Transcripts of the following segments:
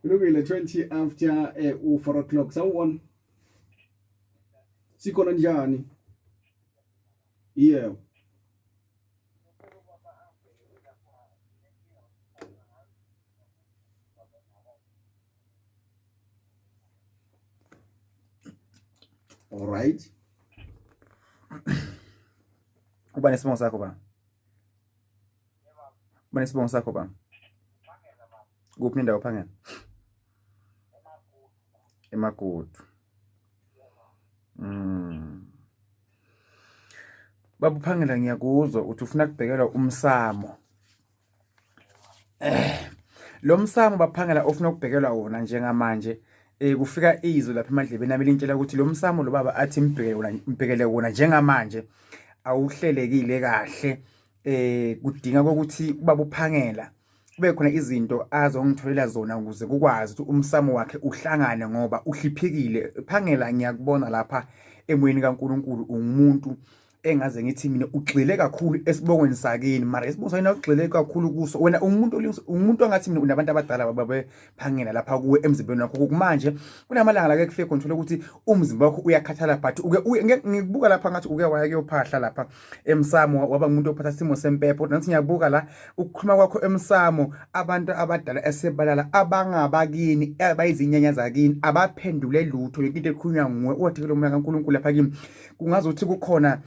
Kulungile 20 after u4 o'clock. Sawubona. Sikhona njani? Yebo. All right. Uba nesibongo sakho ba? Uba nesibongo sakho ba? Kuphi nendawo phangela? Emagudu. Baba uphangela ngiyakuzwa uthi ufuna kubhekelwa umsamo. Eh, lo msamo baphangela ofuna ukubhekelwa wona njengamanje eh kufika izwi lapha emadlebeni ami lintshela ukuthi lo msamo lo baba athi mbhekele wona mbhekele wona njengamanje awuhlelekile kahle eh kudinga ukuthi ubaba uphangela kube khona izinto azongitholela zona ukuze kukwazi ukuthi umsamo wakhe uhlangane ngoba uhliphikile phangela ngiyakubona lapha emoyeni kaNkuluNkulu ungumuntu engaze ngithi mina ugxile kakhulu esibongweni sakini mara isibongo sakini awugxile kakhulu kuso wena ungumuntu ungumuntu ongathi mina unabantu abadala babephangela lapha kuwe emzimbeni wakho kumanje kunamalanga la ke kufike khona uthola ukuthi umzimba wakho uyakhathala but uke ngikubuka lapha ngathi uke waya kuyophahla lapha emsamo waba ngumuntu ophatha isimo sempepho nathi ngiyabuka la ukukhuluma kwakho emsamo abantu abadala esebalala abangabakini abayizinyanya zakini abaphendule lutho yonke into ekhulunywa nguwe uwathekele umoya kaNkulunkulu lapha kimi kungazuthi kukhona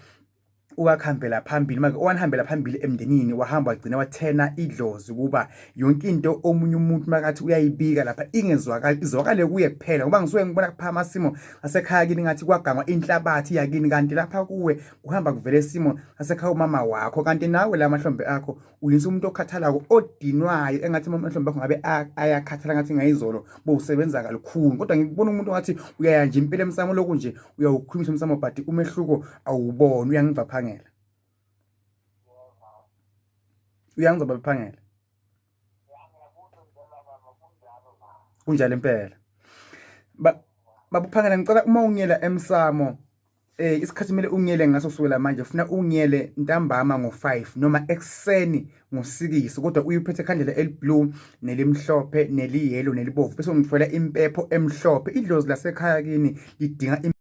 owakuhambela phambili manje owanihambela phambili emndenini wahamba wagcina wathena idlozi kuba yonke into omunye umuntu makathi uyayibika lapha ingezwakali izwakale kuye kuphela ngoba ngisuke ngibona kuphakama isimo asekhaya kini ngathi kwagangwa inhlabathi yakini kanti lapha kuwe kuhamba kuvele isimo asekhaya umama wakho kanti nawe la mahlombe akho uyinsa umuntu okhathalako odinwayo engathi amahlombe akho ngabe ayakhathala ngathi ngayizolo bowusebenza kalukhuni kodwa ngikubona umuntu ongathi uyaya nje impela emsamo lokhu nje uyawukhulumisa umsamo but umehluko awuboni uyangizwa phangela uyangizwa baphangela kunjalo impela babuphangela ngicela uma ungiyela emsamo eh isikhathi kumele ungiyele ngaso kusukela manje ufuna ungiyele ntambama ngo-5 noma ekuseni ngo-6 kodwa uyiphethe ikhandlela eliblue nelimhlophe neliyelo nelibovu bese ungithola impepho emhlophe idlozi lasekhaya kini lidinga.